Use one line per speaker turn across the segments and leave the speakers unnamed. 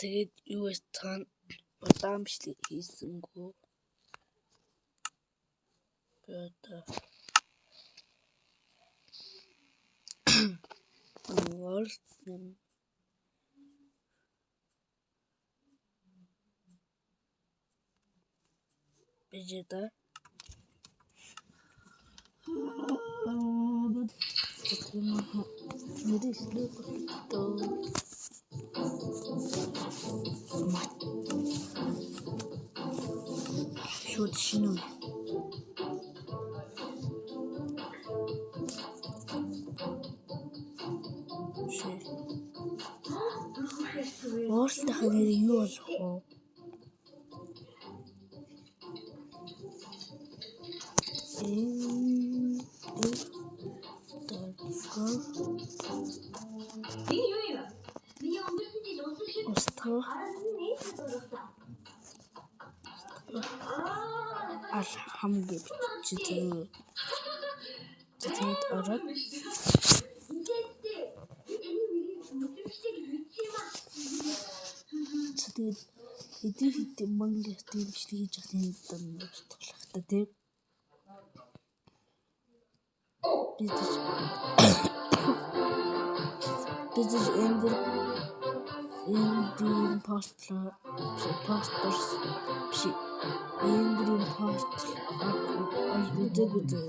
Тэгээд юу вэ цаана удаан бичлэг хийсэнгүү. Би одоо World бижида шууд шинэ үе. World-ийн нэр юу болох вэ? Алхам гэж бичиж. Тэгээд ороод тэгээд эдгээр хэд мөнгө тийм бичлэг хийж байгаа юм даа устгалах та тийм. Би зөв энэ энэ постерс биш энэ постэр үзээгүй зөө.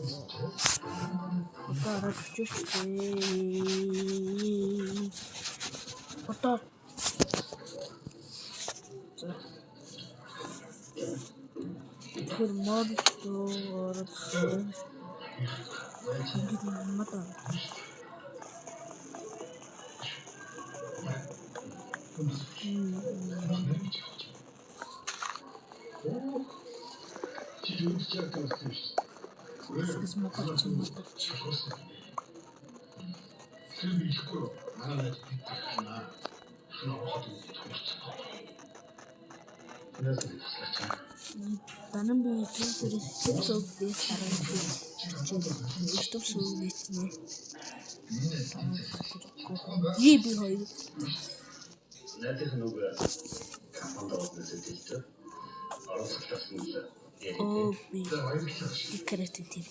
Одоо ороод өчөөч дээ. Одоо за тэгэхээр мод руу ороод ингээд мод ороод. Хэсгээс модолч модолч. Данан би YouTube дээр сувг дээр хараад YouTube сувг нэтнэ. Би хоёр.
Найзынх нь үг компанид орсон хэлтэй. Оролцолтоос нь
Оо би карате тийм л.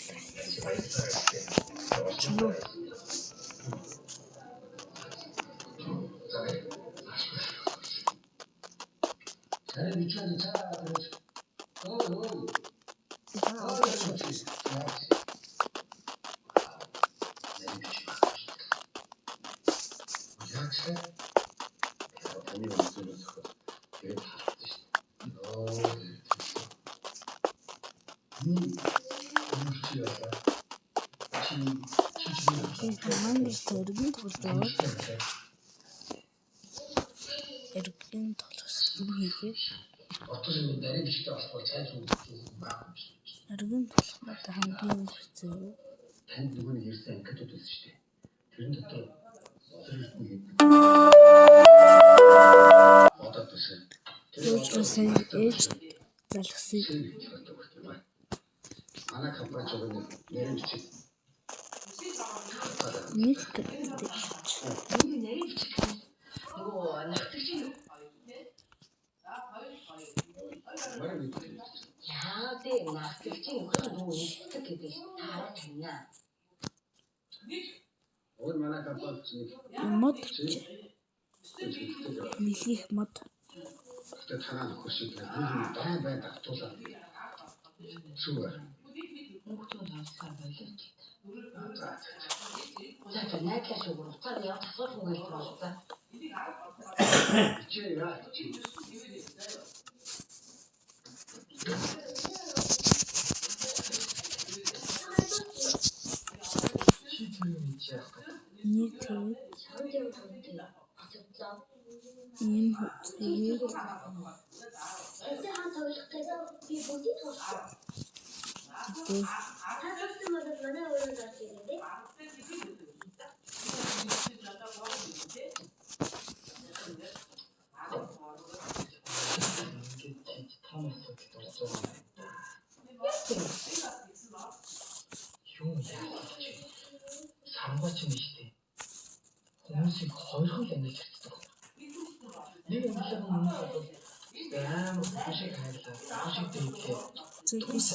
Чүнүү.
Таны өнцгөөс тэгээд халтсан шүү дээ.
Мангар өргөн тоглож байгаа. Өргөн тоглох юм хийгээ. Өргөн тоглох надад хамгийн хэцүү.
Танд нөгөө нэг ирсэн анкетууд байсан шүү дээ. Тэрэн дотор олон эрдэнэ гэдэг. Бодоод байсан.
Юужлсан ээж залгасыг
манай компани ч нэг нарийн бичиг
нэг гэдэг.
Нарийн бичиг нөгөө нагтагчийн яа тэ нагтагчийн нөхөр нөгөө нэгдэг гэдэг таараа таньна.
Өөр манай компани ч нэг
мод нэлгих мод.
Гэтэ танаа нөхөр шиг нэг байн байн давтуулаад зүгээр.
Хүүхдүүд олсоор болооч.
За
За за найдлаа шүү. Уцаар явж асуух уу гэж боллоо.
Чи яа чи.
Нэг тэгээд ийм тэгээд
Юм яах гэж сангууч юм шүү дээ. Хүмүүсийг хоёрхан л ангиж чаддаг. Нэг амьдралын өмнөх бол амар хүн шиг хайрлаа. Хүн шиг дээдлээ.
Зүгээс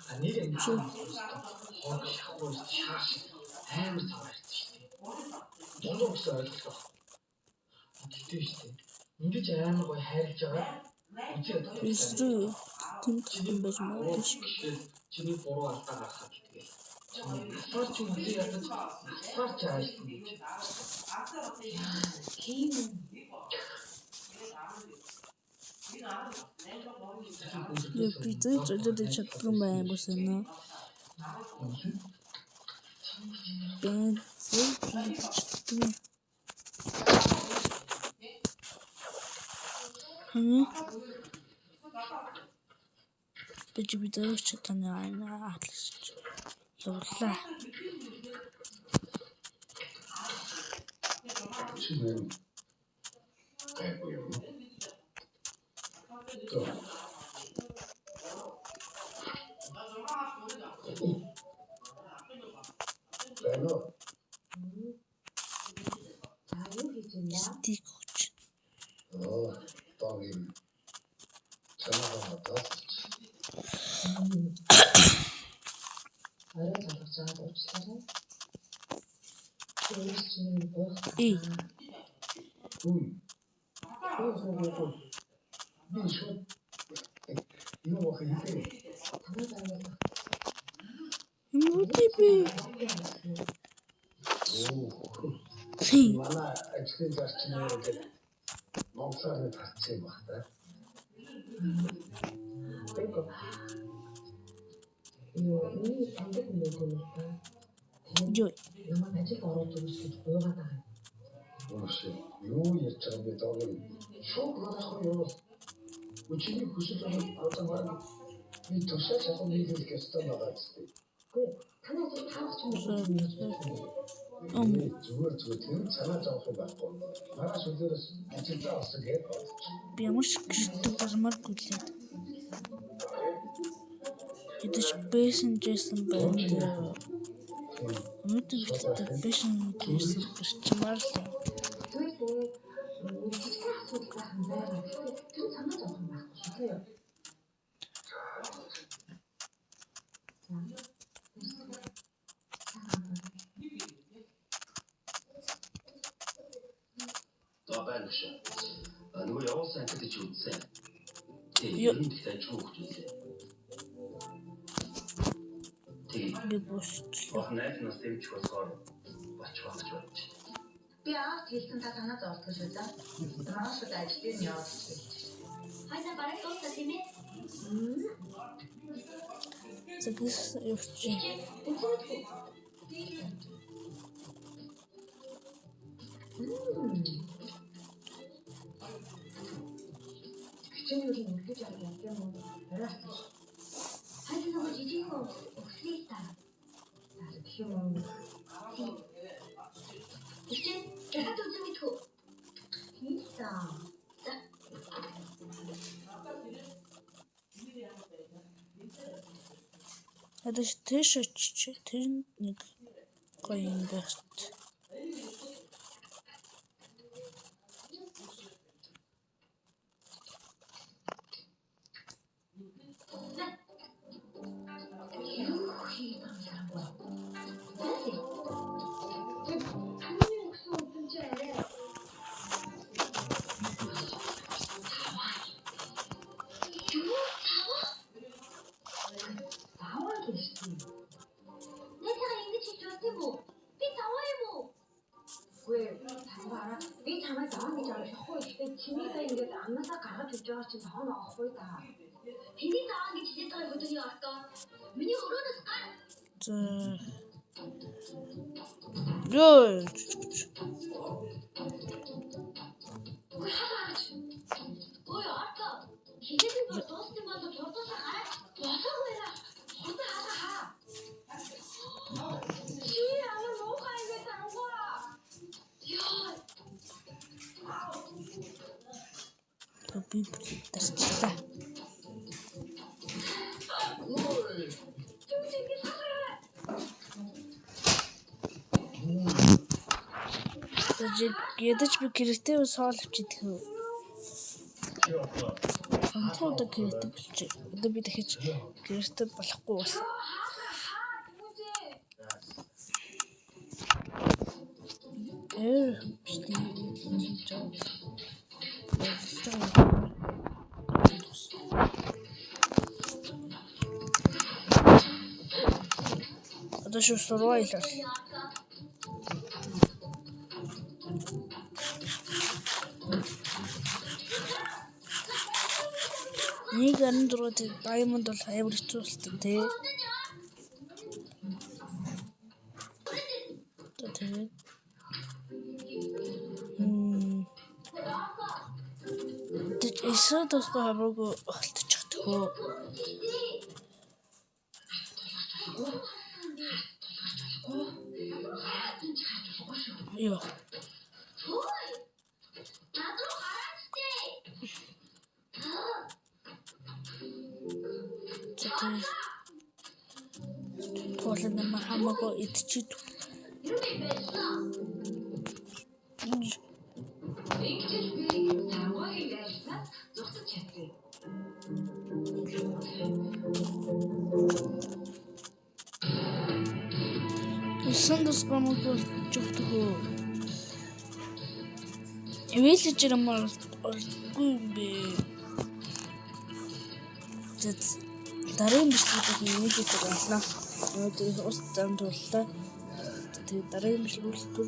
А нэг амьдрал хог шахуу шааш амар цав харьцсан шүү дээ. Дундуур гэсэн ойлголт баг. Тэгтээ шүү дээ. Ингэж амар гоё хайрлаж байгаа. Үзээ яддаг.
Эсвэл тэнд татан байж магадгүй шүү.
Чиний буруу алдаа гаргахад тэгэл. Чиний насаар чи үзээ ядаж насаар чи аажсан гэж.
Тийм үү.
Би зөө зөлөөд чаддгүй юм байна босно. Би зөө чаддгүй. Хм. Би чи би зөө чадна атлас. Явлаа.
Чи нэр гайгүй юм. За. Байна.
За юу хийж юм бэ?
Стик өгч.
Аа, догийн чамаа надад.
Орой залгаж байгаад уучлаарай. Тэр чинь буух.
Эй.
Үгүй. Үгүй. Би шууд юу хийх вэ?
Танай байгууллага
Юм уу би?
Оо.
Хи.
Манай ажлын зарчим ингээд монголоор нэг тарцсан юм баг та.
Үгүй. Юу, миний таньдаг нэг юм л та.
Юу.
Намайг ажилд оруулж өгч гэж гуйгаад байгаа юм.
Үгүй. Юу ярьж байгаа юм бэ догийн? Шууд манайх руу явуул. Чиний хүсэл бол одоо баг би тушаал шалган нийлүүлэх ёстой байгаа зү.
Үгүй, танай ажил таарах ч юм уу гэж бодсон.
Зүгээр зүгээр тэр санаа зовох юм байхгүй. Маргааш өдөөрөөс ажилдаа орсон гэж бодож.
Би ямар ч гэртэг болмооргүй лээ. Хэдэж бэсэн жсэн байна. Өнөөдөр бичлэгтээ бэсэн жсэн бэрчмаар л.
Зүгээр дээ. Нэг жижигхэн асуудал байх юм байгаа. Гэхдээ тэр санаа зовох юм байхгүй шүү дээ. За.
За байна шүү. Нөгөө явуулсан анкетыг чи үзсэн. Тий,
Юу.
ер нь их дайжгүй хөвч үлээ. Тий,
Би босчлоо.
бох найз нас дэмжих болохоор болчих байх гэж бодож.
Би аавд хэлсэн та санаа зовлоо шүү за. Маргааш шууд ажил дээр нь яваад ичих гэж.
Хайна бараг дуусна тийм ээ.
Зүгээс явчих.
Үзэн мэдгүй.
Хичээний үеийн үргэлж авах юм уу? Ороос.
Хайна нөгөө жижигхэн өгслийг та.
За гэх юм уу?
Тийм. Тэгвэл дахиад үзэн мэдгүй.
Тийм л та.
За.
Ядаж тийш очиж тэр нэг гоё юм байх.
Юу хийх юм ярангуй.
Заа.
Тэр түүний өгсөн үсэн чи арай
Юу цаваа?
заваа л шүү дээ.
Найзаа ингэж хэлж болт юм уу? Би цаваа юм уу?
Үгүй цаваа би чамайг заваа гэж ойлгохгүй. Гэхдээ чимээгээ ингээд амнаасаа гаргаж өгч байгаа чинь заваа нөөхгүй та.
Хэний цаваа гэж хэлээд байгаа хөдөөний орто. Миний өрөөнөөс гар.
За. Йоо.
Үгүй хаа гарч. Ой орто. Хичээлийн бол дууссан болов хурдусаа гараад болоогүй яа. Хурдан хаалга хаа.
Чи ямар муухай юм бэ цангуа.
Йоо.
Тэг би дарчлаа.
Зүг зүг хаалга.
Ядаж би гэртээ соол авчидэх үү? Ганцхан удаа creative болчих. Одоо би дахиж creative болохгүй болсон. Бичлэг хийж байгаа. Одоо шүү survival. Нэг 16 diamond бол амар хэцүү болтон тий. Тэгээд эсрэг тусгай хамаагүй олдчих төхөө. Йоо. Туулан намайг хамаагүй идчихэд.
Ингэжэл би саргуугийн байрлалаас зугтаж чадсан.
Эсэн тусгай хамаагүй олдчих төхөө. Villager ямар олдгүй юм бэ? Дараагийн бичлэгийг би villager олно. Өнөөдөр ус зам туллаа. Тэгээд дараагийн бичлэг түр